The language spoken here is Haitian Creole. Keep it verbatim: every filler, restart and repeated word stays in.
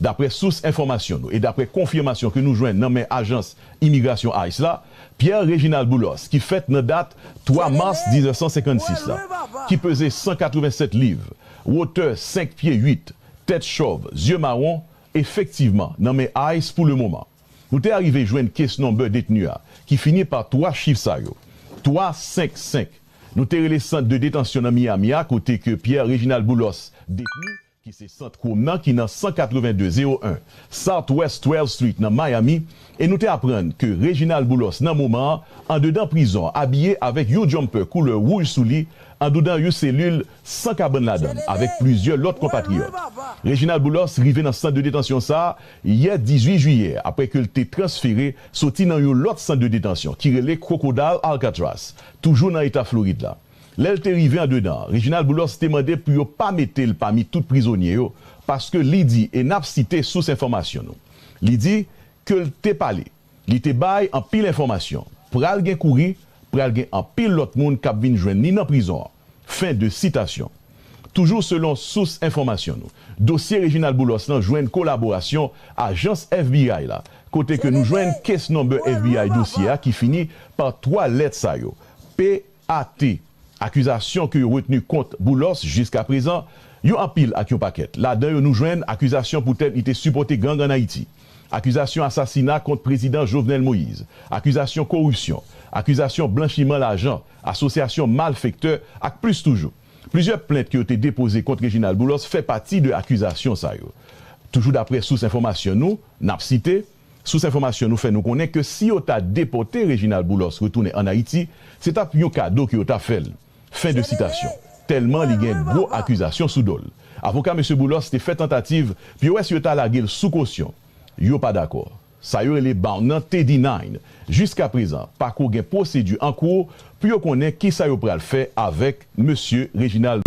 Daprè sous enfòmasyon nou e daprè konfimasyon ke nou jwenn nan men ajans imigrasyon ice la, Pierre Reginald Boulos, ki fèt nan dat twa mas diznèf san senkannsis la, ki peze san katrevennsèt liv, wotè senk pye uit, tèt chòv, zye mawon, efektivman nan men ice pou lemoman. Nou te arive jwenn case number detni a, ki fini pa twa chif sa yo, twa senk senk. Nou te rele sant de detansyon nan Miami a, kote ke Pierre Reginald Boulos detni, ki se sant Chrome nan, ki nan san katrevenndez zewo en Southwest twelfth Street nan Miami, e nou te aprann ke Reginald Boulos nan moman an, andedan prizon an, abiye avèk yon jumper koulè wouj sou li, andedan yon selil san kabann ladan l, avèk plizyè lòt konpatriyòt. Reginald Boulos rive nan sant de detansyon sa a yè dizuit jiyè, apre ke l te transfere soti nan yon lòt sant de detansyon ki rele Crocodile Alcatraz, toujou nan eta Florid la. Lè l te rive andedan an, Reginald Boulos te mande pou yo pa mete l pami tout prizonye yo, paske li di, e n ap site sous enfòmasyon nou, li di ke l te pale, li te bay anpil enfòmasyon, pral gen kouri, pral gen anpil lòt moun k ap vin jwenn li nan prizon an. Fen de sitasyon. Toujou selon sous enfòmasyon nou, dosye Reginald Boulos lan jwenn kolaborasyon ajans F B I la, kote ke nou jwenn case number F B I dosye a ki fini pa twa lèt sa yo, P A T. Akizasyon ke yo retni kont Boulos jiskaprezan, yo anpil ak yon pakèt. Ladan yo nou jwenn akizasyon poutèt li te sipòte gang ann Ayiti, akizasyon asasina kont Prezidan Jovenel Moïse, akizasyon koripsyon, akizasyon blanchiman lajan, asosyasyon malfektè ak plis toujou. Plizyè plent ke yo te depoze kont Reginald Boulos fè pati de akizasyon sa yo. Toujou daprè sous enfòmasyon nou, n ap site, sous enfòmasyon nou fè nou konnen ke si yo ta depòte Reginald Boulos retounen ann Ayiti, se t ap yon kado ke yo ta fè l. Fen de sitasyon. Tèlman li gen gwo akizasyon sou do l. Avoka mesye Boulos te fè tantativ pou yo wè si yo ta lage l sou kosyon. Yo pa dakò. Sa yo rele bond nan te deny. Jiskaprezan, pako gen pwosedi an kou pou yo konnen kisa yo pral fè avèk mesye Reginald